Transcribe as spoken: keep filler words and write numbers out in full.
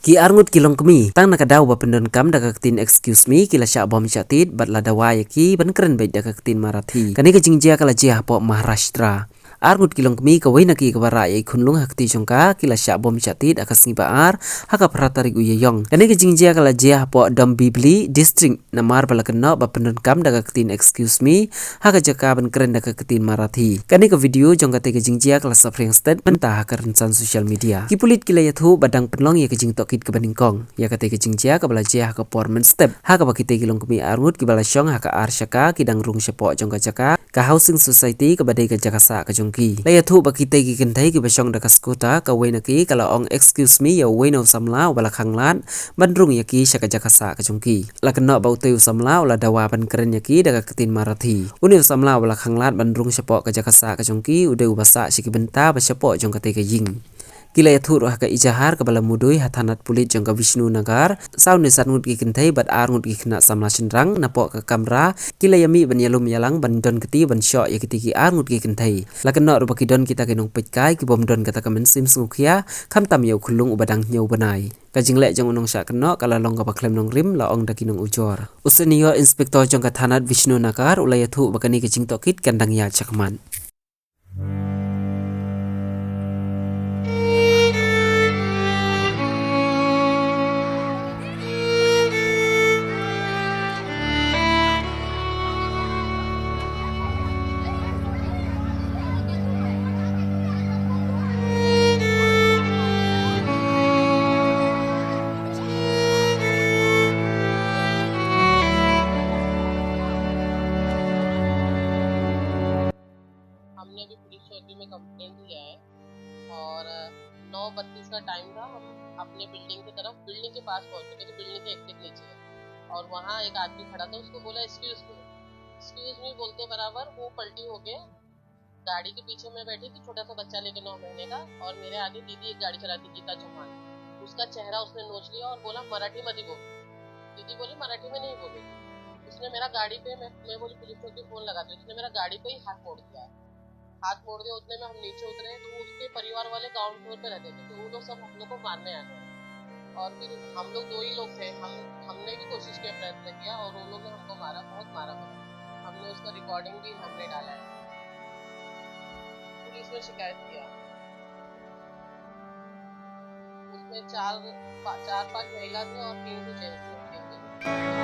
Ki arngut ki longkmie, tang na ka daw ba pyndonkam da ka ktien excuse me, ki la shah bom shah tied, bad la dawa ïa ki ban kren beit da ka ktien Marathi. Kane ka jingjia ka la jia hapoh Maharashtra. Arngut ki longkmie, kawei na ki kaba rah ïa i khunlung ha kti jong ka, ki la shah bom shah tied ha ka sngi ba ar ha ka phra tarik u Ïaïong. Kane ka jingjia ka la jia hapoh Dombivli District, namar ba la kynnoh ba pyndonkam da ka ktien excuse me ha ka jaka ban kren da ka ktien Marathi. Kane ka video jong kata ka jingjia ka la saphriang stet mynta ha ka rynsan social media. Ki pulit ki la ïathuh ba dang pynlong ïa ka jingtohkit kaba nyngkong ïa kata ka jingjia kaba la jia ha ka por mynstep, ha kaba kita ki longkmie arngut kiba la shong ha ka ar shaka ki dang rung shapoh jong ka jaka, ka housing society kaba dei ka jaka sah ka jong ki. La ïathuh ba kita ki kynthei kiba shong da ka scooter, kawei na ki ka la ong excuse me ïa uwei na u samla uba la khanglad ban rung ïa ki sha ka jaka sah ka jong ki. La kynnoh ba utei u samla u la dawa ban kren ïa ki da ka ktien Marathi. Une u samla uba la khanglad ban rung shapoh ka jaka sah ka jong ki u dei uba sah sha ki bynta ba shapoh jong katei ka ïing. Ki la ïathuh ruh ha ka ejahar kaba la mudui ha thanat pulit jong ka Vishnu Nagar, saw ne san ngut ki kynthei bad ar ngut ki khynnah samla shynrang napoh ka kamra, ki la ïamih ban ïalum ïalang ban don kti ban shoh ïa kitei ki ar ngut ki kynthei. La kynnoh ruh ba ki don kita ki nongpeitkai ki bym don kata ka mynsiem sngewkhia, khamtam ïa u khunlung uba dang hynñiew bnai. Ka jingleh jong u nongshah kynnoh ka la long kaba khlem nongrim, la ong da ki nongujor. U Senior Inspector jong ka thanat Vishnu Nagar u la ïathuh ba kane ka jingtohkit kan dang ïaid shakhmat. हमने अभी पुलिस चौकी में कंप्लेंट दिया है और नौ बत्तीस का टाइम था। हम अपने बिल्डिंग की तरफ, बिल्डिंग के पास पहुंचे, क्योंकि बिल्डिंग के एक नीचे है। और वहाँ एक आदमी खड़ा था, उसको बोला, "एक्सक्यूज मी।" एक्सक्यूज मी बोलते बराबर वो पलटी होके गाड़ी के पीछे मैं बैठी थी, छोटा सा बच्चा लेके नौ महीने का, और मेरे आगे दीदी एक गाड़ी चलाती, गीता चौहान, उसका चेहरा उसने नोच लिया और बोला, "मराठी मध्ये बोल।" दीदी बोली, "मराठी में नहीं बोली।" उसने मेरा गाड़ी पे, मैं, मैं बोली, "पुलिस चौकी फोन लगा दे।" उसने मेरा गाड़ी पे ही हाथ मोड़ दिया। हाथ मोड़ दिया, उतने में हम नीचे उतरे, तो उसके परिवार वाले ग्राउंड फ्लोर पे रहते थे, तो वो लोग सब हम लोग को मारने आ गए। और फिर हम लोग दो ही लोग थे, हम, हमने भी कोशिश किया, प्रयत्न किया, और उन लोग ने हमको मारा, बहुत मारा, मारा। हमने उसका रिकॉर्डिंग भी हमने डाला है, पुलिस में शिकायत किया। उसमें चार, पा-, चार पांच महिला थे और तीन जेंट्स थे।